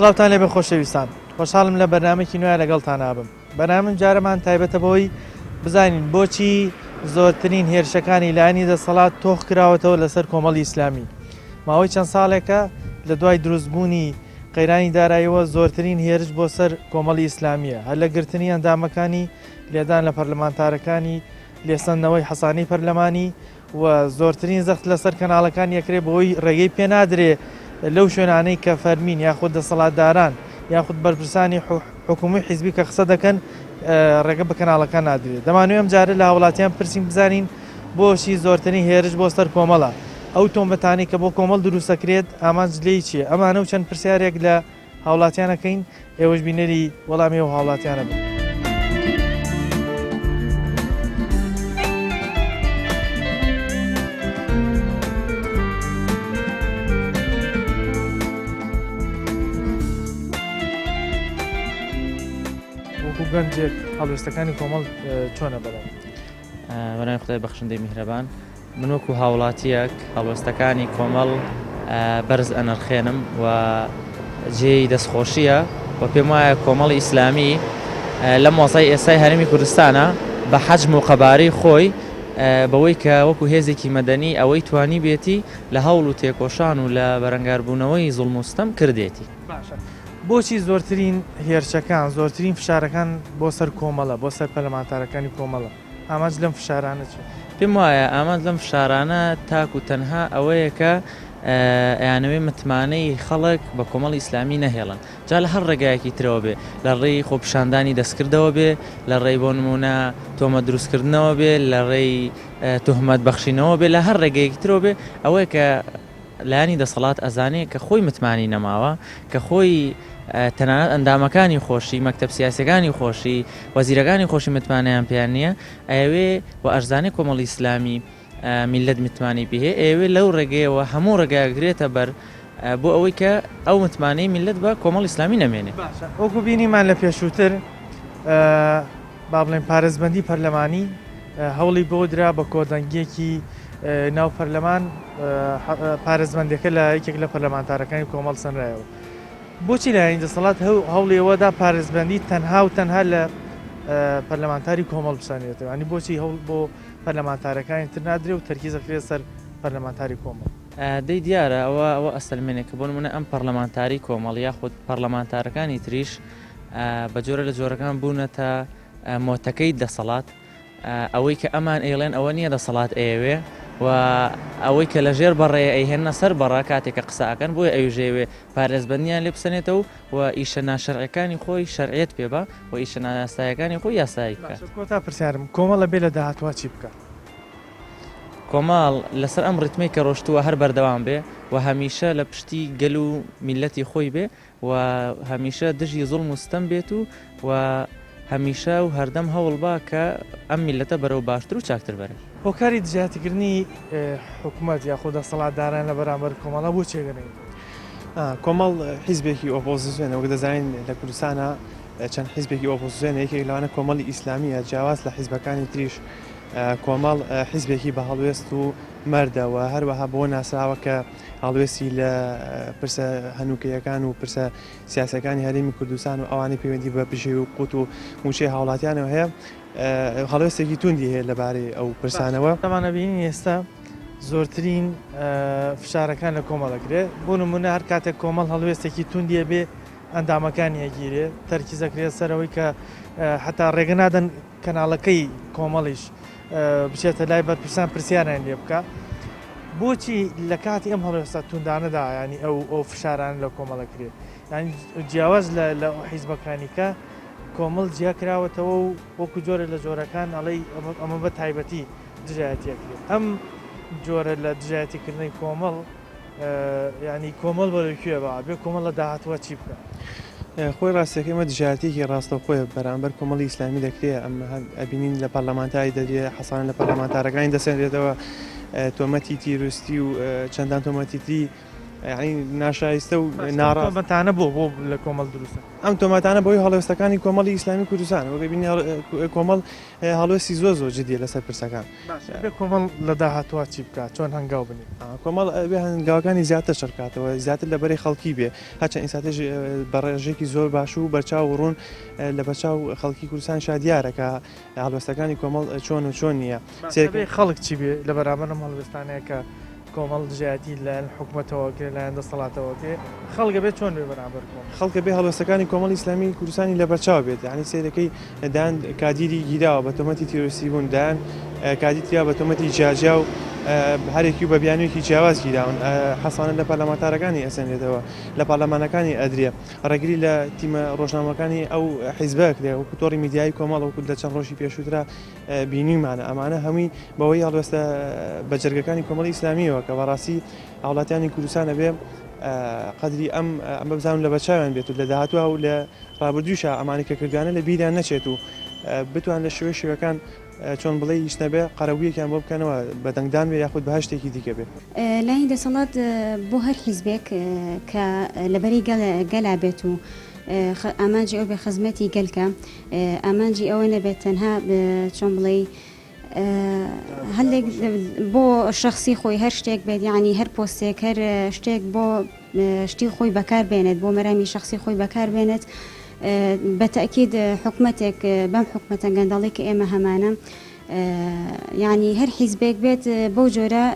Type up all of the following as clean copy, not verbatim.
سڵاوتان لێبێ خۆشەویستان خۆشحاڵم لە بەرنامەکی نوێ لەگەڵتان نابم بەرنامەم جارەمان تایبەتە بەوەی بزانین بۆچی زۆرترین هێرشەکانی لایەنی دەسەڵات تۆخ کراوەتەوە لەسەر کۆمەڵی ئیسلامی ماوەی چەند ساڵێکە لە دوای دروستبوونی قەیرانی داراییەوە زۆرترین هێرش بۆ سەر کۆمەڵی ئیسلامییە، هەر لە گرتنی ئەندامەکانی، لێدان لە پەرلەمانتارەکانی، لێسەندنەوەی حەسانەی پەرلەمانی و زۆرترین زەخت لەسەر کەناڵەکانی ئەکرێ بەوەی ڕێگەی پێ نادرێ لەو شوێنانەی کە فەرمین یاخود دەسەڵاتداران یاخود بەرپرسانی حکومی و حیزبی کە قسە دەکەن ڕێگە بە کەناڵەکان نادرێت. دەمانەوێ ئەم جارە لە هاوڵاتیان پرسین بزانین بۆچی زۆرترین هێرش بۆ سەر کۆمەڵە؟ ئەو تۆمەتانەی کە بۆ کۆمەڵ دروستەکرێت ئامانج لێی چییە؟ ئەمانە و چەند پرسیارێک لە هاوڵاتیان ئەکەین، ئێوەش بینەری وەڵامی ئەو هاوڵاتیانە بن. وەکو گەنجێک هەڵوێستەکانی کۆمەڵ چۆنە بەڵام؟ بەناوی خودای بەخشندەی میهرەبان من وەکو هاوڵاتیەک هەڵوێستەکانی کۆمەڵ بەرز ئەنرخێنم و جێی دەستخۆشیە و پێم وایە کۆمەڵی ئیسلامی لەم وەزای ئێستای هەرێمی کوردستانە بە حەجم و قەبارەی خۆی بەوەی کە وەکو هێزێکی مەدەنی ئەوەی توانی بێتی لە هەوڵ و تێکۆشان و لە بەرەنگاربوونەوەی زوڵم و ستەم کردێتی. باشە بۆچی زۆرترین هێرشەکان، زۆرترین فشارەکان بۆ سەر کۆمەڵە، بۆ سەر پەرلەمانتارەکانی کۆمەڵە؟ ئامانج لەم فشارانە چیە؟ پێم وایە ئامانج لەم فشارانە تاک و تەنها ئەوەیە کە ئەیانەوێ متمانەی خەڵک بە کۆمەڵی ئیسلامی نەهێڵن جا لە هەر ڕێگایەکی ترەوە بێ لە ڕێی خۆپیشاندانی دەستکردەوە بێ لە ڕێی بۆ نمونە تۆمەت دروستکردنەوە بێ لە ڕێی تهمەت بەخشینەوە بێ لە هەر ڕێگەیەکی ترەوە بێ ئەوەیە کە لایەنی دەسەڵات ئەزانێ کە خۆی متمانەی نەماوە، کە خۆی تەنانەت ئەندامەکانی خۆشی، مەکتەب سیاسیەکانی خۆشی، وەزیرەکانی خۆشی متمانەیان پێیان نییە، ئەیەوێ و ئەشزانێ کۆمەڵی ئیسلامی میللەت متمانەی پێ هەیە، ئەیەوێ لەو ڕێگەیەوە هەموو ڕێگایەک گرێتە بەر بۆ ئەوەی کە ئەو متمانەی میللەت بە کۆمەڵی ئیسلامی نەمێنێ. باشە وەکو بینیمان لە پێشووتر با بڵێین پارێزبەندی پەرلەمانی هەوڵی بۆ درا بە کۆدەنگیەکی ناو پەرلەمان پارێزبەندەکە لە یەکێک لە پەرلەمانتارەکانی کۆمەڵ سەنرایەوە. بۆچی لایەنی دەسەڵات هەوڵی ئەوەدا پارێزبەندی تەنها و تەنها لە پەرلەمانتاری کۆمەڵ بسەنێتەوە؟ ینی بۆچی هەوڵ بۆ پەرلەمانتارەکانی تر نادرێ و تەرکیز ئەکرێت سەر پەرلەمانتاری کۆمەڵ؟ دەی دیارە ئەوە ئەوە ئەسەلمێنێ کە بۆ نمونە ئەم پەرلەمانتاری کۆمەڵ یاخود پەرلەمانتارەکانی تریش بە جۆرە لە جۆرەکان بوونەتە مۆتەکەی دەسەڵات، ئەوەی کە ئەمان ئەیڵێن ئەوە نییە دەسەڵات ئەیەوێ و ئەوەی کە لە ژێر بەڕەیە ئەیهێننە سەر بەڕە کاتێک کە قسە ئەکەن بۆیە ئەویش ئەیەوێ پارێزبەندیان لێ بسەنێتەوە و ئیشە ناشەرعیەکانی خۆی شەرعیەت پێ با و ئیشە نایاساییەکانی خۆی یاسایی بکات. باشە کۆتا پرسیارم کۆمەڵ ئەبێ لە داهاتووا چی بکات؟ کۆمەڵ لەسەر ئەم ڕیتمەی کە ڕۆشتووە هەر بەردەوام بێ و هەمیشە لە پشتی گەل و میللەتی خۆی بێ و هەمیشە دژی زوڵم و ستەم بێت و و هەمیشە و هەردەم هەوڵ با کە ئەم میللەتە بەرەو باشتر و چاکتر بەرێ. هۆکاری دژایەتیکردنی حکومەت یاخود دەسەڵاتداران لە بەرامبەر کۆمەڵە بۆ چیە گەرنگترە؟ کۆمەڵ حیزبێکی ئۆپۆزسیۆنە، وەک دەزانین لە کوردستانا چەند حیزبێکی ئۆپۆزسیۆنە، یەکێک لەوانە کۆمەڵی ئیسلامییە، جیاواز لە حیزبەکانی تریش کۆمەڵ حیزبێکی بە هەڵوێست و مەردە و هەروەها بەوە ناسراوە کە هەڵوێستی لە پرسە هەنووکەیەکان و پرسە سیاسەکانی هەرێمی کوردستان و ئەوانەی پەیوەندی بە بژێوی و قوت و مووچەی هاوڵاتیانەوە هەیە هەڵوێستێکی توندی هەیە لەبارەی ئەو پرسانەوە. تەمان ئەبینین ئێستا زۆرترین فشارەکان لە کۆمەڵ ئەکرێ بۆ نمونە هەر کاتێک کۆمەڵ هەڵوێستێکی توندی ئەبێ ئەندامەکانی ئەگیرێ تەرکیز ئەکرێت سەرەوەی کە حتا ڕێگە نادەن کەناڵەکەی کۆمەڵیش بچێتە لای بەرپرسان پرسیاریان لێ بکا بۆچی لە کاتی ئەم هەڵوێستە توندانەدا ینی ئەو ئەو فشارانە لە کۆمەڵە کرێ ینی جیاواز لە لە حیزبەکانی کە کۆمەڵ جیا کراوەتەوە و وەکو جۆرە لە جۆرەکان ئەڵێی ئەمە بە تایبەتی دژایەتیەکرێت ئەم جۆرە لە دژایەتیکردنی کۆمەڵ یانی کۆمەڵ بەرەو کوێ با بێ کۆمەڵ لە داهاتووە چی بکا؟ خۆی ڕاستیەکەی ئەمە دژایەتیەکی ڕاستەوخۆیە بەرامبەر کۆمەڵی ئیسلامی دەکرێ ئەم ئەبینین لە پەرلەمانتاری دەدرێ حەسانە لە پەرلەمانتارەکانی دەسێنرێتەوە تۆمەتی تیرۆستی و چەندان تۆمەتی تری. یانی ناشایستە و ناڕاست. تۆمەتانە بۆ بۆ لە کۆمەڵ دروستە؟ ئەم تۆمەتانە بەهۆی هەڵوێستەکانی کۆمەڵی ئیسلامی کوردستان وەک بینی کۆمەڵ هەڵوێستی زۆر زۆر جدیە لەسەر پرسەکان. باشە ئەبێ کۆمەڵ لە داهاتووا چی بکات؟ چۆن هەنگاو بنێت؟ کۆمەڵ ئەبێ هەنگاوەکانی زیاتر چڕ بکاتەوە، زیاتر لە بەرەی خەڵکی بێ، هەرچەند ئیستاتێژ بە ڕێژەیەکی زۆر باش و بەرچاو و ڕوون لە بەرچاو خەڵکی کوردستانیشا دیارە کە هەڵوێستەکانی کۆمەڵ چۆن و چۆن نییە. باشە ئەبێ خەڵک چی بێ لە بەرامبەر ئەم هەڵوێستانەیە کە کۆمەڵ دژایەتی لەلایەن حکومەتەوە ئەکرێ لەلایەن دەسەڵاتەوە ئەکرێ خەڵک ئەبێ چۆن بێ بەرامبەر کۆمەڵ؟ خەڵک ئەبێ هەڵوێستەکانی کۆمەڵی ئیسلامی کوردستانی لەبەرچاو بێت یانی سەیرەکەی دەیان کادیری گیراوە بە تۆمەتی تیرۆریستی بوون دەیان کادیر تریا بە تۆمەتی جیاجیا و هەرێکی و بە بیانوویەکی جیاواز گیراون حەسانە لە پەرلەمانتارەکانی ئەسەنرێتەوە لە پەرلەمانەکانی ئەدرێ ڕێگری لە تیمە ڕۆژنامەکانی ئەو حیزبە ئەکرێ وەکو تۆڕی میدیایی کۆمەڵ وەکو لە چەند ڕۆژی پێشووترا بینیومانە ئەمانە هەمووی بەوەی هەڵوێستە بەجەرگەکانی کۆمەڵی ئیسلامیەوە کە بەڕاستی هاوڵاتیانی کوردستان ئەبێ قەدری ئەم ئەمە بزانن لە بەرچاویان بێت و لە داهاتووە و لە ڕابردووشا ئەمانەی کە کردویانە لە بیریان نەچێت و بتوان لە شێوەی شێوەکان چۆن بڵێ هیچ نەبێ قەرەبوویەکیان بۆ بکەنەوە بە دەنگدان بێ یاخود بە هەر شتێکی دیکە بێ. لایەنی دەسەڵات بۆ هەر حیزبێک کە لەبەرەی گەلا بێت و ئامانجی ئەو بێ خزمەتی گەل کە ئامانجی ئەوە نەبێت تەنها چۆن بڵێی هەندێک بۆ شخصی خۆی هەر شتێک بێت یعنی هەر پۆستێک هەر شتێک بۆ شتی خۆی بەکار بێنێت بۆ مەرامی شخصی خۆی بەکار بێنێت بە تەئکید حکومەتێک بەم حکومەتە گەندەڵی کە ئێمە هەمانە یعنی هەر حیزبێک بێت بەو جۆرە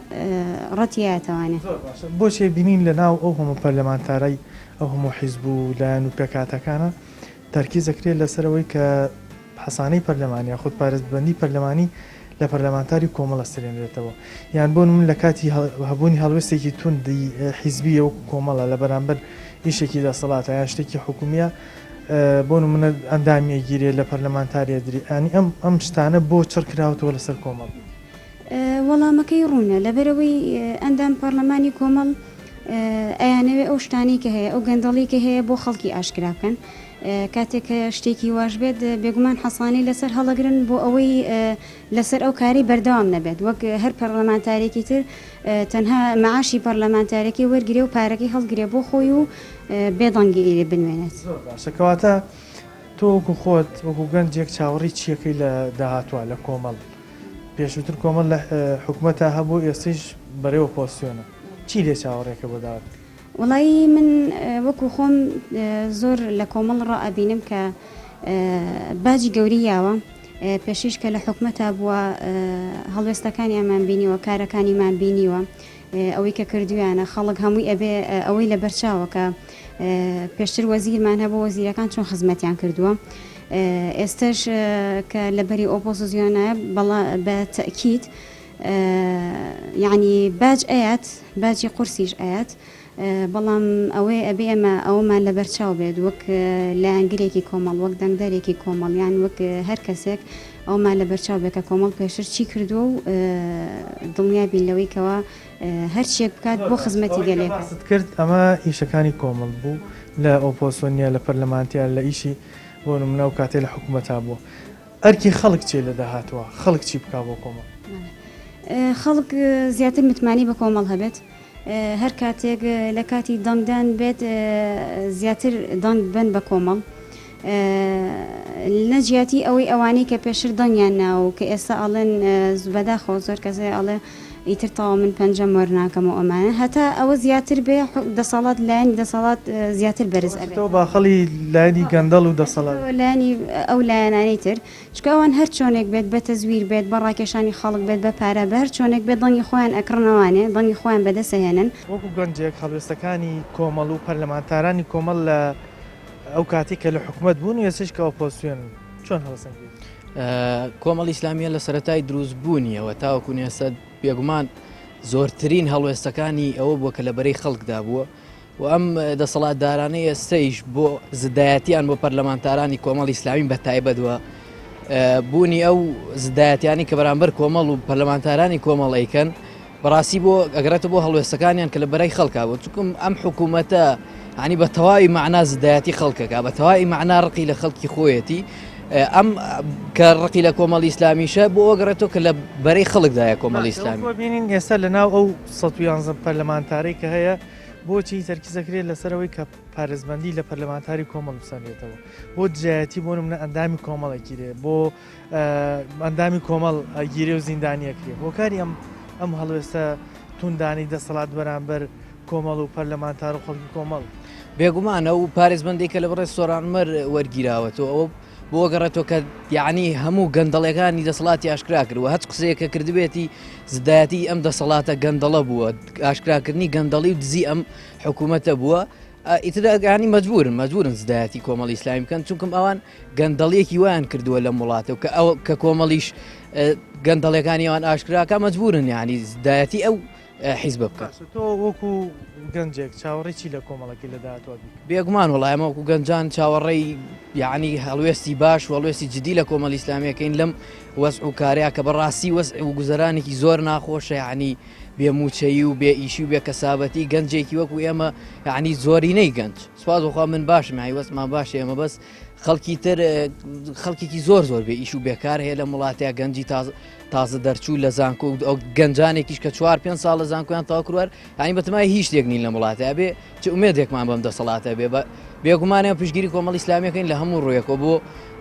ڕەتیاتەوانێ. زۆر باشە بۆچی بینین لە ناو ئەو هەموو پەرلەمانتارای ئەو هەموو حیزب و لایەن و پێکهاتەکانە تەرکیز ئەکرێت لەسەر ئەوەی کە حەسانەی پەرلەمانی یاخود پارێزبەندی پەرلەمانی لە پەرلەمانتاری کۆمەڵ ئەسترێنرێتەوە یان بۆ نمونە لە کاتی هەبوونی هەڵوێستێکی توندی حیزبی وەکو کۆمەڵە لە بەرامبەر ئیشێکی دەسەڵاتە یان شتێکی حکومیە بۆ نمونە ئەندامی ئەگیرێ لە پەرلەمانتاری ئەدرێ یانی ئەم ئەم شتانە بۆ چڕ کراوەتەوە لەسەر کۆمەڵ؟ وەڵامەکەی ڕوونە لەبەرئەوەی ئەندام پەڕلەمانی کۆمەڵ ئەیانەوێ ئەو شتانەی کە هەیە ئەو گەندەڵی کە هەیە بۆ خەڵکی ئاشکرا بکەن کاتێک کە شتێکی واش بێت بێگومان حەسانەی لەسەر هەڵەگرن بۆ ئەوەی لەسەر ئەو کارەی بەردەوام نەبێت وەک هەر پەرلەمانتارێکی تر تەنها معاشی پەرلەمانتارەکەی وەرگرێ و پارەکەی هەڵگرێ بۆ خۆی و بێدەنگی بنوێنێت. زۆر باشە کەواتە تۆ وەکو خۆت وەکو گەنجێک چاوەڕێی چیەکەی لە داهاتوە لە کۆمەڵ؟ پێشووتر کۆمەڵ لە حکومەتا هەبوو ئێستەیش بەرەی ئۆپۆزسیۆنە چی لێ چاوەڕێکە بۆ داهاتوو؟ وەڵایی من وەکو خۆم زۆر لە کۆمەڵ ڕا ئەبینم کە باجی گەوری یاوە پێشیش کە لە حکومەتا بووە هەڵوێستەکانیانمان بینیوە کارەکانیمان بینیوە ئەوەی کە کردویانە خەڵک هەمووی ئەبێ ئەوەی لە بەرچاوە کە پێشتر وەزیرمان هەبوو وەزیرەکان چۆن خزمەتیان کردووە ئێستش کە لە بەری ئۆپۆزیسیۆنە بەڵا بە تەکیید یعنی باج ئەیات باجی قورسیش ئەیات بەڵام ئەوەی ئەبێ ئێمە ئەوەمان لەبەرچاو بێت وەک لایەنگرێکی کۆمەڵ وەک دەنگدەرێکی کۆمەڵ یان وەک هەر کەسێک ئەوەمان لەبەرچاو بێت کە کۆمەڵ پێشتر چی کردووە و دڵنیا بین لەوەی کەوا هەرچیەک بکات بۆ خزمەتی گەلێکە. باست کرد ئەمە ئیشەکانی کۆمەڵ بوو لە ئۆپۆسۆنیە لە پەرلەمانتیا لە ئیشی بۆ نمونە ئەو کاتەی لە حکومەتا بووە ئەرکی خەڵک چیە لە داهاتووە خەڵک چی بکا بۆ کۆمەڵ؟ خەڵک زیاتر متمانەی بە کۆمەڵ هەبێت هەر کاتێک لە کاتی دەنگدان بێت زیاتر دەنگ بەن بە کۆمەڵ لە جیاتی ئەوەی ئەوانەی کە پێشتر دەنگیان ناوە و کە ئێستا ئەڵێن بەداخەوە زۆر کەس هەیە ئەڵێ ئیتر تەواو من پەنجەم وەرناکەم و ئەمانە هەتا ئەوە زیاتر بێ دەسەڵات لایەنی دەسەڵات زیاتر بەرز ئەبێت. ئەوە باخەڵی لایەنی گەندەڵ و دەسەڵات. لایەنی ئەو لایەنانەی تر چونکە ئەوان هەر چۆنێک بێت بە تەزویر بێت بە ڕاکێشانی خەڵک بێت بە پارە بە هەر چۆنێک بێت دەنگی خۆیان ئەکڕنەوانێ دەنگی خۆیان بەدەست ئەهێنن. وەکو گەنجێک هەڵوێستەکانی کۆمەڵ و پەرلەمانتارانی کۆمەڵ لە ئەو کاتەی کە لە حکومەت بوون و ئێستەش کە ئۆپۆزسیۆنن چۆن هەڵەسەنگێنیت؟ کۆمەڵی ئیسلامیە لە سەرەتای دروست بوونیەوە تاوەکو ئێستا بێگومان زۆرترین هەڵوێستەکانی ئەوە بووە کە لە بەرەی خەڵکدا بووە و ئەم دەسەڵاتدارانەی ئێستەیش بۆ زدایەتیان بۆ پەرلەمانتارانی کۆمەڵی ئیسلامی بە تایبەت وە بوونی ئەو زدایەتیانی کە بەرامبەر کۆمەڵ و پەرلەمانتارانی کۆمەڵ ئەیکەن بەڕاستی بۆ ئەگەڕێتە بۆ هەڵوێستەکانیان کە لە بەرای خەڵکا بوو چکم ئەم حکوومەتە هەنی بە تەواوی معنا زدایەتی خەڵکەکە بە تەواوی معنا ڕقی لە خەڵکی خۆیەتی ئەم کە ڕقی لە کۆمەڵی ئیسلامیشە بۆ ئەگەڕێتەوە کە لە بەرەی خەڵکدایە کۆمەڵی ئیسلامی بینین ئێستا لە ناو ئەو 111 پەرلەمانتارەی کە هەیە. بۆچی تەرکیز ئەکرێت لەسەر ئەوەی کە پارێزبەندی لە پەرلەمانتاری کۆمەڵ بسەنرێتەوە؟ بۆ دژایەتی بۆ نمونە ئەندامی کۆمەڵ ئەگیرێ، بۆ ئەندامی کۆمەڵ ئەگیرێ و زیندانی ئەکرێ؟ هۆکاری ئەم ئەم هەڵوێستە توندانەی دەسەڵات بەرامبەر کۆمەڵ و پەرلەمانتار و خەڵکی کۆمەڵ؟ بێگومان ئەو پارێزبەندەی کە لە بەڕێز سۆران عومەر وەرگیراوەتەوە ئەوە بۆ گەڕێتەوە کە یعنی هەموو گەندەڵەکانی دەسەڵاتی ئاشکرا کردووە هەچ قسەیەک کە کردبێتی زدایەتی ئەم دەسەڵاتە گەندەڵە بووە ئاشکراکردنی گەندەڵی و دزی ئەم حکوومەتە بووە ئیتر ینی مەجبورن مەجبورن زدایەتی کۆمەڵی ئیسلامی بکەن چونکم ئەوان گەندەڵیەکی وایان کردووە لەم وڵاتە و کە ئەو کە کۆمەڵیش گەندەڵەکانی ئەوان ئاشکراکە مەجبورن ینی زدایەتی ئەو حیزبە بکەن. باشە تۆ وەکو گەنجێک چاوەڕێی چی لە کۆمەڵەکەی لە داهاتووە بیکەی؟ بێگومان وەڵا ئێمە وەکو گەنجان چاوەڕێی یەعنی هەڵوێستی باش و هەڵوێستی جدی لە کۆمەڵی ئیسلامیەکەین لەم وەزع و کارەیە کە بەڕاستی وەزع و گوزەرانێکی زۆر ناخۆشە یەعنی بێ مووچەیی و بێ ئیشی و بێ کەسابەتی گەنجێکی وەکو ئێمە یەعنی زۆرینەی گەنج سوپاس بۆ خوا من باشم یەعنی وەزعمان باشە ئێمە بەس خەڵکی تر خەڵکێکی زۆر زۆر بێ ئیش و بێکار هەیە لەم وڵاتەیە گەنجی تازە تازە دەرچوو لە زانکۆ و ئەو گەنجانێکیش کە چوار پێنج ساڵ لە زانکۆیان تەواو کردووە یانی بەتەمای هیچ شتێک نین لەم وڵاتە بێ چ ئومێدێکمان بەم دەسەڵاتە بێ بە بێگومان ئێمە پشتگیری کۆمەڵی ئیسلامیەکەین لە هەموو ڕوویەکەوە بۆ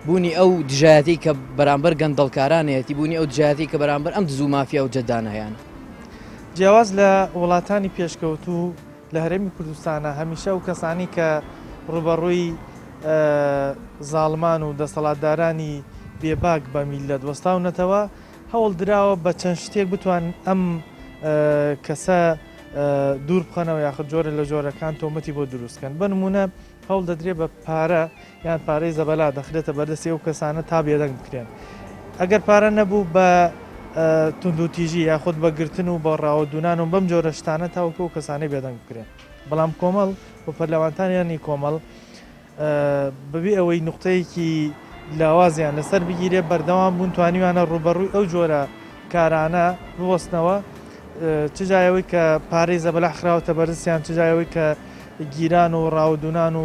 بوونی ئەو دژایەتی کە بەرامبەر گەندەڵکارانەیەتی بوونی ئەو دژایەتی کە بەرامبەر ئەم دز و مافیا و جەدانە هەیانە. جیاواز لە وڵاتانی پێشکەوتوو لە هەرێمی کوردستانا هەمیشە ئەو کەسانەی کە ڕووبەڕووی زاڵمان و دەسەڵاتدارانی بێباک بە میللەت وەستاونەتەوە، هەوڵ دراوە بە چەند شتێک بتوانن ئەم کەسە دوور بخەنەوە یاخود جۆرە لە جۆرەکان تۆمەتی بۆ دروست کەن. بە نموونە هەوڵ دەدرێت بە پارە یان پارەی زەبەلا دەخرێتە بەردەستی ئەو کەسانە تا بێدەنگ بکرێن. ئەگەر پارە نەبوو بە توندوتیژی یاخود بە گرتن و بە ڕاوەدوونان و بەم جۆرە شتانە تاوەکو ئەو کەسانەی بێدەنگ بکرێن. بەڵام کۆمەڵ و پەرلەمانتاریانی کۆمەڵ بەبێ ئەوەی نوقتەیەکی لاوازیان لەسەر بگیرێ بەردەوام بوون توانیویانە ڕووبەڕووی ئەو جۆرە کارانە بوەستنەوە چ جای ئەوەی کە پارەی زەبەلاح خراوەتە بەردەستیان چ جای ئەوەی کە گیران و ڕاوەدوونان و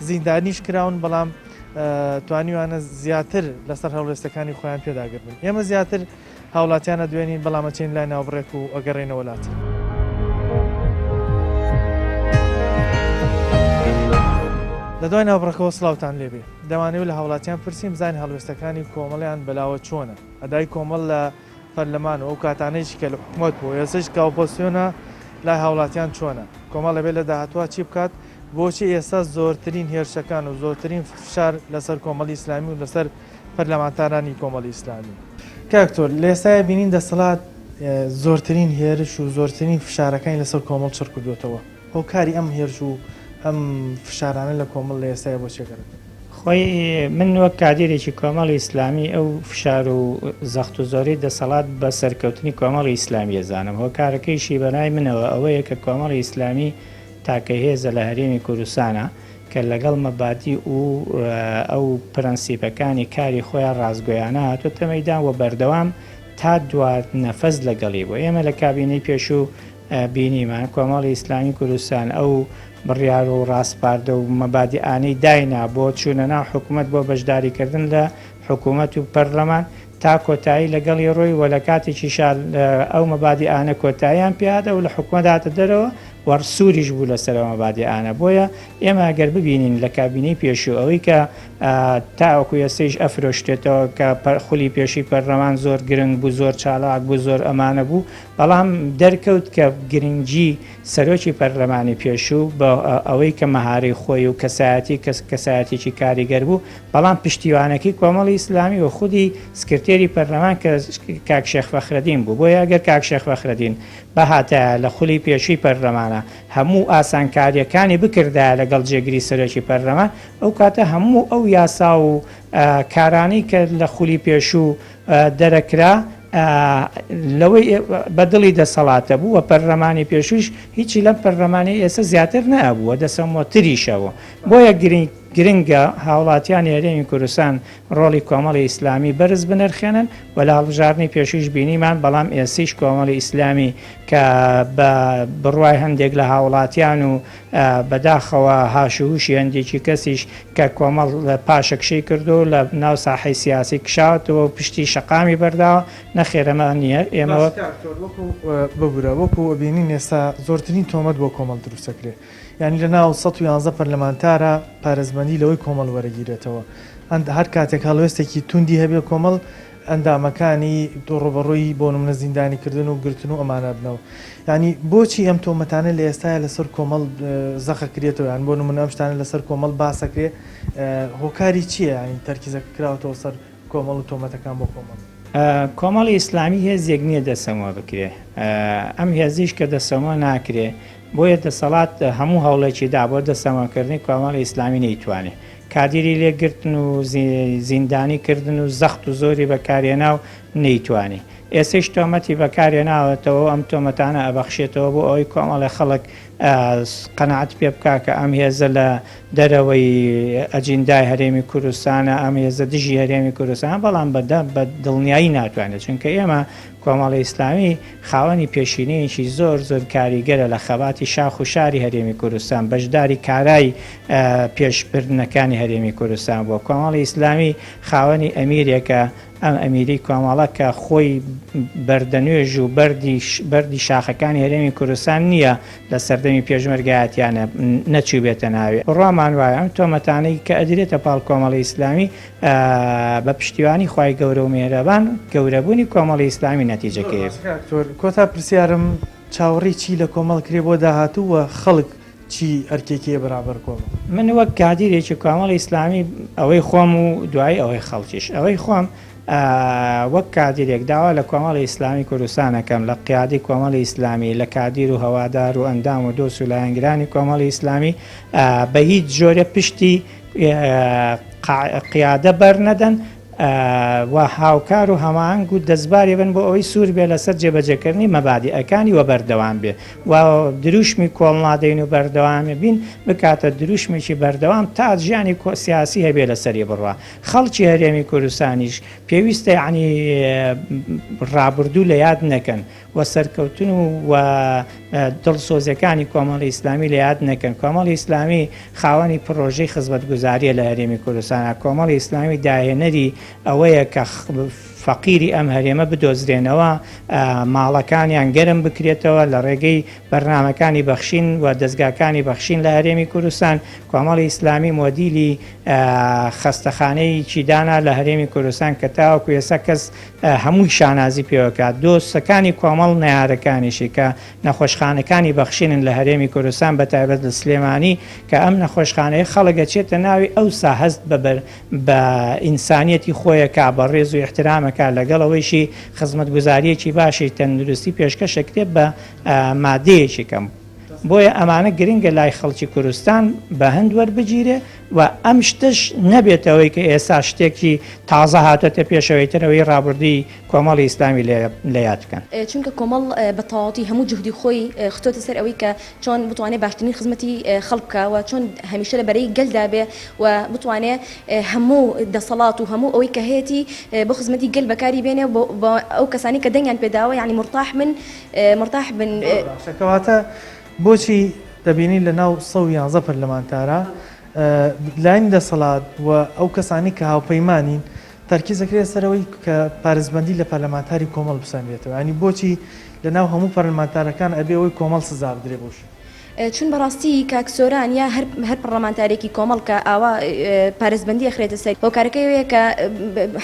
زیندانیش کراون بەڵام توانیویانە زیاتر لەسەر هەڵوێستەکانی خۆیان پێداگر بن ئێمە زیاتر هاوڵاتیان ئەدوێنین بەڵام ئەچین لای ناوبڕێک و ئەگەڕێینەوە لات. لە دوای ناوبڕەکەوە سڵاوتان لێبێ دەمانەوێت لە هاوڵاتیان پرسین بزانین هەڵوێستەکانی کۆمەڵیان بەلاوە چۆنە ئەدای کۆمەڵ لە پەرلەمان و ئەو کاتانەیش کە لە حکومەت بوو ئێستەش کە ئۆپۆزسیۆنە لای هاوڵاتیان چۆنە کۆمەڵ ئەبێت لە داهاتووا چی بکات بۆچی ئێستا زۆرترین هێرشەکان و زۆرترین فشار لەسەر کۆمەڵی ئیسلامی و لەسەر پەرلەمانتارانی کۆمەڵی ئیسلامی. کاک دکتۆر لە ئێستایا بینین دەسەڵات زۆرترین هێرش و زۆرترین فشارەکانی لەسەر کۆمەڵ چڕ کردووەتەوە، هۆکاری ئەم هێرش و ئەم فشارانە لە کۆمەڵ لە ئێستایا بۆ چی ئەگەڕێتەوە؟ خۆی من وەک کادیرێکی کۆمەڵی ئیسلامی ئەو فشار و زەخت و زۆرەی دەسەڵات بە سەرکەوتنی کۆمەڵی ئیسلامی ئەزانم، هۆکارەکەیشی بەرای منەوە ئەوەیە کە کۆمەڵی ئیسلامی تاکە هێزە لە هەرێمی کوردستانا کە لەگەڵ مەبادی و ئەو پرەنسیپەکانی کاری خۆیان ڕاستگۆیانە هاتۆتە مەیدان و بەردەوام تا دوا نەفەس لەگەڵی بوو. ئێمە لە کابینەی پێشوو بینیمان کۆمەڵی ئیسلامی کوردستان ئەو بڕیار و ڕاسپاردە و مەبادیئانەی داینا بۆ چوونە ناو حکومەت بۆ بەشداریکردن لە حکومەت و پەرلەمان تا کۆتایی لەگەڵی ڕۆی و لە کاتێکیشا ئەو مەبادیئانە کۆتاییان پێ هات ئەو لە حکومەت هاتە دەرەوە و سووریش بوو لەسەر ئەو مەبادیئانە بۆیە ئێمە ئەگەر ببینین لە کابینەی پێشوو ئەوەی کە تاوەکو ئێستەیش ئەفرۆشرێتەوە کە خولی پێشووی پەرلەمان زۆر گرنگ بوو زۆر چالاک بوو زۆر ئەمانە بوو بەڵام دەرکەوت کە گرنگی سەرۆکی پەرلەمانی پێشوو بە ئەوەی کە مەهارەی خۆی و کەسایەتی کەسایەتیی کاریگەر بوو بەڵام پشتیوانەکەی کۆمەڵی ئیسلامی و خودی سکرتێری پەرلەمان کە کاک شێخ فەخرەدین بوو، بۆیە ئەگەر کاک شێخ فەخرەدین بهاتایە لە خولی پێشووی پەرلەمانا هەموو ئاسانکارییەکانی بکردایە لەگەڵ جێگری سەرۆکی پەرلەمان ئەو کاتە هەموو ئەو یاسا و کارانەی کە لە خولی پێشوو دەرەکرا لەوەی بە دڵی دەسەڵاتە بوو و پەرلەمانی پێشوویش هیچی لەم پەرلەمانەی ئێستا زیاتر نەئەبوو و دەسەمۆتریشەوە بۆیە گرنگ. گرنگە هاوڵاتیانی هەرێمی کوردستان ڕۆڵی کۆمەڵی ئیسلامی بەرز بنرخێنن و لە هەڵبژاردنی پێشوویش بینیمان، بەڵام ئێستیش کۆمەڵی ئیسلامی کە بە بڕوای هەندێک لە هاوڵاتیان و بەداخەوە هاشوهوشی هەندێکی کەسیش کە کۆمەڵ پاشەکشەی کردووە و لە ناو ساحەی سیاسی کشاوەتەوە و پشتی شەقامی بەرداوە، نەخێر ئەمە نییە، ئێمە باشە وەک. کاک دکتۆر وەکو ببورە وەکو ئەبینین ئێستا زۆرترین تۆمەت بۆ کۆمەڵ دروست ئەکرێ یانی لە ناو 111 پەرلەمانتارا پارێزبەندی لەوەی کۆمەڵ وەرەگیرێتەوە ئەند هەر کاتێک هەڵوێستێکی توندی هەبێ کۆمەڵ ئەندامەکانی ڕوبەڕووی بۆ نمونە زیندانی کردن و گرتن و ئەمانە بنەوە یانی بۆچی ئەم تۆمەتانە لە ئێستایا لەسەر کۆمەڵ زەقەکرێتەوە یان بۆ نمونە ئەم شتانە لەسەر کۆمەڵ باسەکرێ هۆکاری چییە یانی تەرکیزەکە کراوەتەوە سەر کۆمەڵ و تۆمەتەکان بۆ کۆمەڵ؟ کۆمەڵی ئیسلامی هێزێک نییە دەسەمۆ بکرێ ئەم هێزیش کە دەسەمۆ ناکرێ بۆیە دەسەڵات هەموو هەوڵێکی دا بۆ دەسەمۆکردنی کۆمەڵی ئیسلامی نەیتوانێ کادیری لێ گرتن و زیندانی کردن و زەخت و زۆری بەکارهێنا و نەیتوانی. ئێستەیش تۆمەتی بەکارهێناوەتەوە و ئەم تۆمەتانە ئەبەخشێتەوە بۆ ئەوەی کۆمەڵێ خەڵک قەناعەت پێ بکا کە ئەم هێزە لە دەرەوەی ئەجیندای هەرێمی کوردستانە، ئەم هێزە دژی هەرێمی کوردستانە، بەڵام بە دڵنیایی ناتوانێت، چونکە ئێمە کۆمەڵی ئیسلامی خاوەنی پێشینەیەکی زۆر زۆر کاریگەرە لە خەباتی شاخ و شاری هەرێمی کوردستان، بەشداری کارای پێشبردنەکانی هەرێمی کوردستان بووە. کۆمەڵی ئیسلامی خاوەنی ئەمیرێکە، ئەم ئەمیری کۆمەڵە کە خۆی بەردەنوێژ و بەردی بەردی شاخەکانی هەرێمی کوردستان نییە لە سەردەمی پێشمەرگایەتیانە نەچووبێتە ناوی. بڕوامان وایە ئەم تۆمەتانەی کە ئەدرێتە پاڵ کۆمەڵی ئیسلامی بە پشتیوانی خوای گەورە و میهرەبان گەورەبوونی کۆمەڵی ئیسلامی نەتیجەکەی. زۆر باشە کاک دکتۆر کۆتا پرسیارم چاوەڕێی چی لە کۆمەڵ کرێ بۆ داهاتوو و خەڵک چی ئەرکێکی هەیە بەرامبەر کۆمەڵ؟ من وەک کادیرێکی کۆمەڵی ئیسلامی ئەوەی خۆم و دوایی ئەوەی خەڵکیش ئەوەی خۆم وەک کادیرێک داوا لە کۆمەڵی ئیسلامی کوردستان ئەکەم لە قیادەی کۆمەڵی ئیسلامی لە کادیر و هەوادار و ئەندام و دۆست و لایەنگرانی کۆمەڵی ئیسلامی بە هیچ جۆرێ پشتی قیادە بەرنەدەن و هاوکار و هەماهەنگ و دەستباری بن بۆ ئەوەی سوور بێ لەسەر جێبەجێکردنی مەبادیئەکانی و بەردەوام بێ و دروشمی کۆڵنادەین و بەردەوام بین بکاتە دروشمێکی بەردەوام تا ژیانی سیاسی هەبێ لەسەری بڕوا. خەڵکی هەرێمی کوردستانیش پێویستە یەعنی ڕابردوو لە یاد نەکەن. و سەرکەوتن و و دڵسۆزیەکانی کۆمەڵی ئیسلامی لە یاد نەکەن. کۆمەڵی ئیسلامی خاوەنی پڕۆژەی خزمەتگوزاریە لە هەرێمی کوردستانا. کۆمەڵی ئیسلامی داهێنەری ئەوەیە کە فەقیری ئەم هەرێمە بدۆزرێنەوە، ماڵەکانیان گەرم بکرێتەوە لە ڕێگەی بەرنامەکانی بەخشین و دەزگاکانی بەخشین لە هەرێمی کوردستان. کۆمەڵی ئیسلامی مۆدیلی خەستەخانەیەکی دانا لە هەرێمی کوردستان کە تاوەکو ئێستا کەس هەمووی شانازی پێوەکات دۆستەکانی کۆمەڵ نەیارەکانیشی کە نەخۆشخانەکانی بەخشینن لە هەرێمی کوردستان بە تایبەت لە سلێمانی کە ئەم نەخۆشخانەیە خەڵک ئەچێتە ناوی ئەوسا هەست بە بەر بە ئینسانیەتی خۆیەکا بە ڕێز و ئیحترامەکا لەگەڵ ئەوەیشی خزمەتگوزاریەکی باشی تەندروستی پێشکەش ئەکرێت بە مادەیەکی کەم. بۆیە ئەمانە گرنگە لای خەڵکی کوردستان بە هەند وەربگیرێ و ئەم شتەش نەبێتە ئەوەی کە ئێستا شتێکی تازە هاتۆتە پێشەوەی تر ئەوەی ڕابردووی کۆمەڵی ئیسلامی لە یاد بکەن. چونکە کۆمەڵ بە تەواوەتی هەموو جوهدی خۆی خستۆتە سەر ئەوەی کە چۆن بتوانێ باشترین خزمەتی خەڵک بکا و چۆن هەمیشە لە بەرەی گەلدا بێ و بتوانێ هەموو دەسەڵات و هەموو ئەوەی کە هەیەتی بۆ خزمەتی گەل بەکاری بێنێ و بۆ ئەو کەسانەی کە دەنگیان پێداوە یانی مورتاح بن مورتاح بن. زۆر باشە کەواتە بۆچی دەبینین لە ناو 111 پەرلەمانتارا لایەنی دەسەڵات و ئەو کەسانی کە هاوپەیمانین تەرکیز دەکرێت سەرەوەی کە پارێزبەندی لە پەرلەمانتاری کۆمەڵ بسەنرێتەوە ینی بۆچی لە ناو هەموو پەرلەمانتارەکان ئەبێ ئەوەی کۆمەڵ سزا بدرێ بۆ شت چون بەڕاستی کاک سۆران یا هەر هەر پەڕلەمانتارێکی کۆمەڵ کە ئاوا پارێزبەندی ئەخرێتە سەری هۆکارەکەی ئەوەیە کە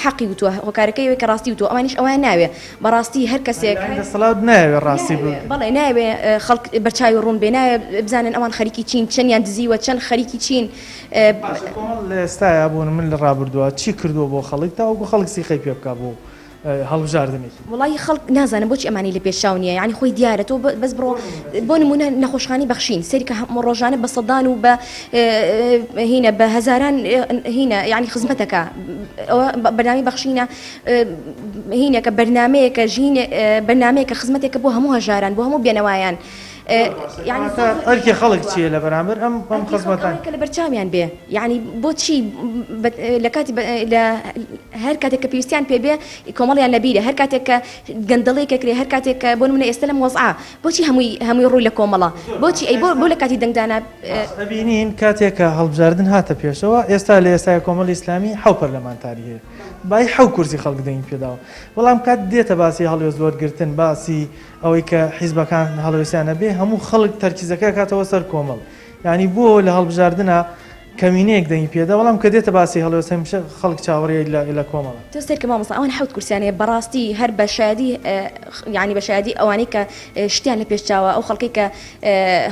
حەقی وتووە هۆکارەکەی ئەوەیە کە ڕاستی وتووە ئەوانیش ئەوەیان ناوێ بەڕاستی هەر کەسێک لایەن دەسەڵات نایەوێ ڕاستی نایەوێ بەڵێ نایەوێ خەڵک بەرچاوی ڕوون بێ نایەوێ بزانن ئەوان خەریکی چین چەندیان دزیوە چەند خەریکی چین باشە کۆمەڵ لە ئێستایا بۆ من لە ڕابردووە چی کردووە بۆ خەڵک تاوەکو خەڵک سیقەی پێ بکا بۆ هەڵبژاردنێکی. وەڵایی خەڵک نازانم بۆچی ئەمانەی لە پێش چاو نیە یانی خۆی دیارە تۆ بەس بڕۆ بۆ نمونە نەخۆشخانەی بەخشین سەیری کە هەموو ڕۆژانە بە سەدان و بە هینە بە هەزاران هینە یانی خزمەتەکە ئەوە بەرنامەی بەخشینە هینەکە بەرنمەیەکە ژینێ بەرنمەیەکە خزمەتێکە بۆ هەموو هەژاران بۆ هەموو بێنەوایان. یعنی ئەرکی خەڵک چییە لە بەرامبەر ئەم ئەم خزمەتان کە لە بەرچاویان بێ یعنی بۆچی لە کاتی لە هەر کاتێک کە پێویستیان پێ بێ کۆمەڵیان لەبیرە هەر کاتێک کە گەندەڵێک کرێ هەر کاتێک کە بۆ نمونە ئێستا لەم وەزعە بۆچی هەمووی هەمووی ڕووی لە کۆمەڵە بۆچی ئەی بۆ بۆ لە کاتی دەنگدانا ئەبینین کاتێک کە هەڵبژاردن هاتە پێشەوە ئێستا لە ئێستای کۆمەڵی ئیسلامی حەو پەرلەمانتاری هەیە بای حەو کورسی خەڵک دەنگی پێداوە بەڵام کات دێتە باسی هەڵوێست وەرگرتن باسی ئەوەی کە حیزبەکان هەڵوێستیان هەبێ هەموو خەڵک تەرکیزەکە کاتەوە سەر کۆمەڵ یانی بۆ لە هەڵبژاردنە کەمینەیەک دەنگی پێدا بەڵام کە دێتە باسی هەڵوێست هەمیشە خەڵک چاوەڕێی لە لە کۆمەڵە. تۆ سەیرکە مامۆستا ئەوان حەوت کورسیان هەیە بەڕاستی هەر بە شایەدی یانی بە شایەدی ئەوانەی کە شتیان لە پێش چاوە ئەو خەڵکەی کە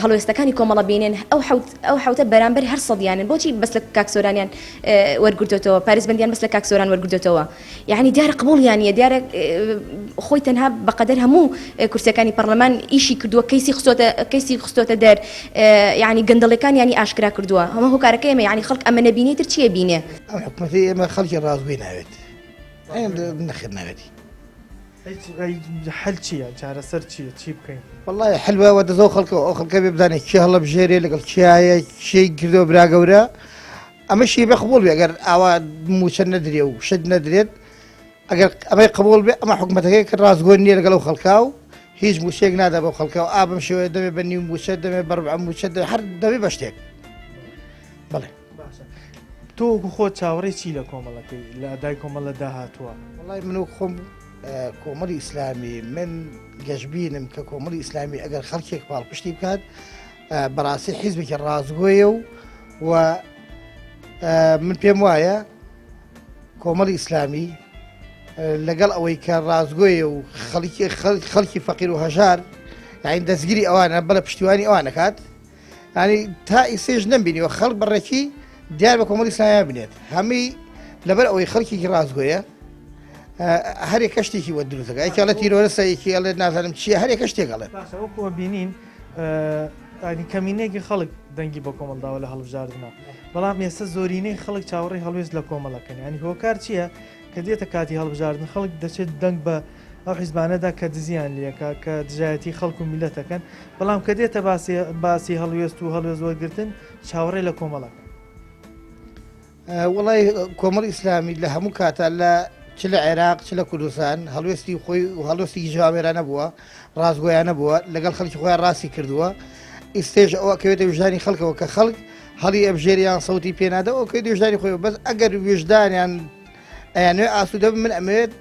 هەڵوێستەکانی کۆمەڵە بینن ئەو حەوت ئەو حەوتە بەرامبەر هەر سەدیانن بۆچی بەس لە کاک سۆرانیان وەرگرتۆتەوە پارێزبەندیان بەس لە کاک سۆران وەرگرتۆتەوە یەعنی دیارە قبوڵیان نیە دیارە خۆی تەنها بەقەدەر هەموو کورسیەکانی پەڕلەمان ئیشی کردووە کەیسی خستۆتە کەیسی خستۆتە دەر یەعنی گەندەڵیەکانیانی ئاشکرا کردووە هەمە هۆکارەکەی ئەمە یەعنی خەڵک ئەمە نەبینێ تر چیە بینێ. ئەم حکومەتەی ئێمە خەڵکی ڕاستگۆی ناوێت نەخێر ناوێتی. حل چییە چارەسەر چییە چی بکەین؟ وەڵڵاهی حل وە دەزەو خەڵکەوە ئەو خەڵکە بێ بزانێت کێ هەڵەبژێرێ لەگەڵ کێیە کێی کردەوە برا گەورە ئەمەشی بێ قبوڵ بێ ئەگەر ئاوا مووچە نەدرێ و شت نەدرێت ئەگەر ئەمەی قبوڵ بێ ئەمە حکومەتەکەی کە ڕاستگۆ نییە لەگەڵ ئەو خەڵکا و هیچ مووچەیەک نادا بەو خەڵکە و ئا بەم شێوەیە دەبێ بە نیو مووچە دەبێ بە ڕبع مووچە دەبێ هەر دەبێ بە شتێک بەڵێ. باشە تۆ وەکو خۆت چاوەڕێی چی لە کۆمەڵەکەی لە ئەدای کۆمەڵ لە داهاتووە؟ وەڵای من وەک خۆم کۆمەڵی ئیسلامی من گەشبینم کە کۆمەڵی ئیسلامی ئەگەر خەڵکێک پاڵپشتی بکات بەڕاستی حیزبێکی ڕاستگۆیە و و من پێم وایە کۆمەڵی ئیسلامی لەگەڵ ئەوەی کە ڕاستگۆیە و خەڵکی خەڵکی فەقیر و هەژار یاین دەستگیری ئەوانە بەڵە پشتیوانی ئەوانەکات ینی تا ئیسێش نەمبینیوە خەڵک بەڕێکی دیار بە کۆمەڵی ئیسلامی بنێت هەمی لەبەر ئەوەی خەڵکێکی ڕاستگۆیە هەرێک کەشتێکی وە دروستەکە یەکێڵە تیرۆرسە یەکی ئەڵێ نازانم چییە هەرێک شتێک ئەڵێت باشە وەکو بینین ینی کەمینەیەکی خەڵک دەنگی بە کۆمەڵ داوە لە هەڵبژاردنە بەڵام ئێستا زۆرینەی خەڵک چاوەڕێی هەڵوێست لە کۆمەڵەکەن ینی هۆکار چییە کە دێتە کاتی هەڵبژاردن خەڵک دەچێت دەنگ بە ئەو حیزبانەدا کە دزیان لەکە کە دژایەتی خەڵک و میلەتەکەن بەڵام کە دێتە باسی باسی هەڵوێست و هەڵوێست وەرگتن چاوەڕێ لە کۆمەڵەکە وەڵای کۆمەڵی ئیسلامی لە هەموو کاتا لە چ لە عێراق چ لە کوردستان هەڵوێستی خۆی و هەڵوێستێکی جوامێرانە بووە ڕاستگۆیانە بووە لەگەڵ خەڵکی خۆیان ڕاستی کردووە ئیستێش ئەوە کەوێتە وژدانی خەڵکەوە کە خەڵک هەڵی ئەبژێریان سەوتی پێنادە ئەو کەوێتە وژدانی خۆی بەس ئەگەر وژدانیان ئەیانوێ ئاسوودە من ئەمەوێت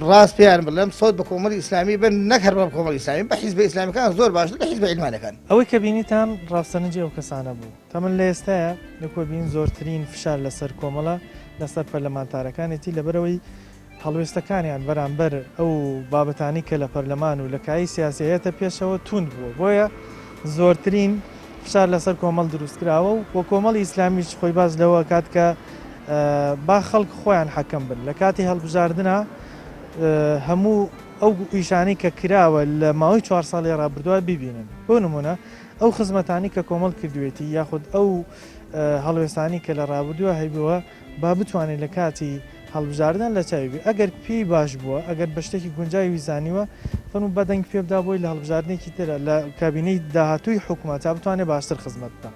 ڕاست پێیان بڵێم سەوت بە کۆمەڵی ئیسلامی بن نەک هەر بە کۆمەڵی ئیسلامی بە حیزبە ئیسلامیەکان زۆر باشتر لە حیزبە عیلمانەکان. ئەوەی کە بینیتان ڕاستەنجی ئەو کەسانە بوو. تەمەن لە ئێستایا وەکو ئەبینین زۆرترین فشار لەسەر کۆمەڵە لەسەر پەرلەمانتارەکانێتی لەبەرئەوەی هەڵوێستەکانیان بەرامبەر ئەو بابەتانەی کە لە پەرلەمان و لە کایەی سیاسی هێتە پێشەوە توند بووە بۆیە زۆرترین فشار لەسەر کۆمەڵ دروستکراوە و وە کۆمەڵی ئیسلامیش خۆی باس لەوە کات کە با خەڵک خۆیان حەکەم بن لە کاتی هەڵبژاردنە هەموو ئەو ئیشانەی کە کراوە لە ماوەی چوار ساڵی ڕابردووە ببینن بۆ نمونە ئەو خزمەتانی کە کۆمەڵ کردوێتی یاخود ئەو هەڵوێستانی کە لە ڕابردووە هەیبووە با بتوانێت لە کاتی هەڵبژاردن لە چاوی بێ ئەگەر پێی باش بووە ئەگەر بە شتێکی گونجاوی زانیوە فەرموو با دەنگ پێ بدا بۆی لە هەڵبژاردنێکی ترە لە کابینەی داهاتووی حکوومەت تا بتوانێت باشتر خزمەت بکا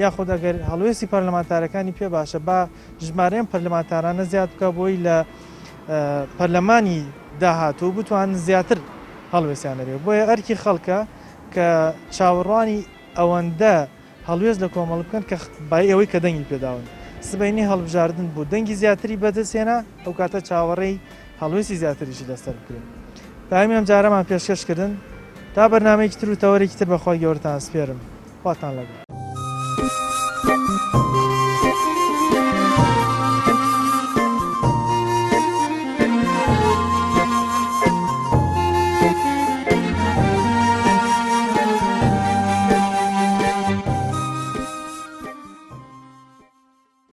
یاخود ئەگەر هەڵوێستی پەرلەمانتارەکانی پێ باشە با ژمارەی ئەم پەرلەمانتارانە زیاد بکا بۆی لە پەرلەمانی داهاتوو بتوانن زیاتر هەڵوێستیان هەبێ بۆیە ئەرکی خەڵکە کە چاوەڕوانی ئەوەندە هەڵوێست لە کۆمەڵ بکەن کە بای ئەوەی کە دەنگی پێداون سبەینێ هەڵبژاردن بوو دەنگی زیاتری بەدەست هێنا ئەو کاتە چاوەڕێی هەڵوێستی زیاتریشی لەسەر بکرێت پامی ئەم جارەمان پێشکەش کردن تا بەرنمەیەکی تر و تەوەرێکی تر بەخوای گەورەتان سپێرم خواتان لەگەڵ.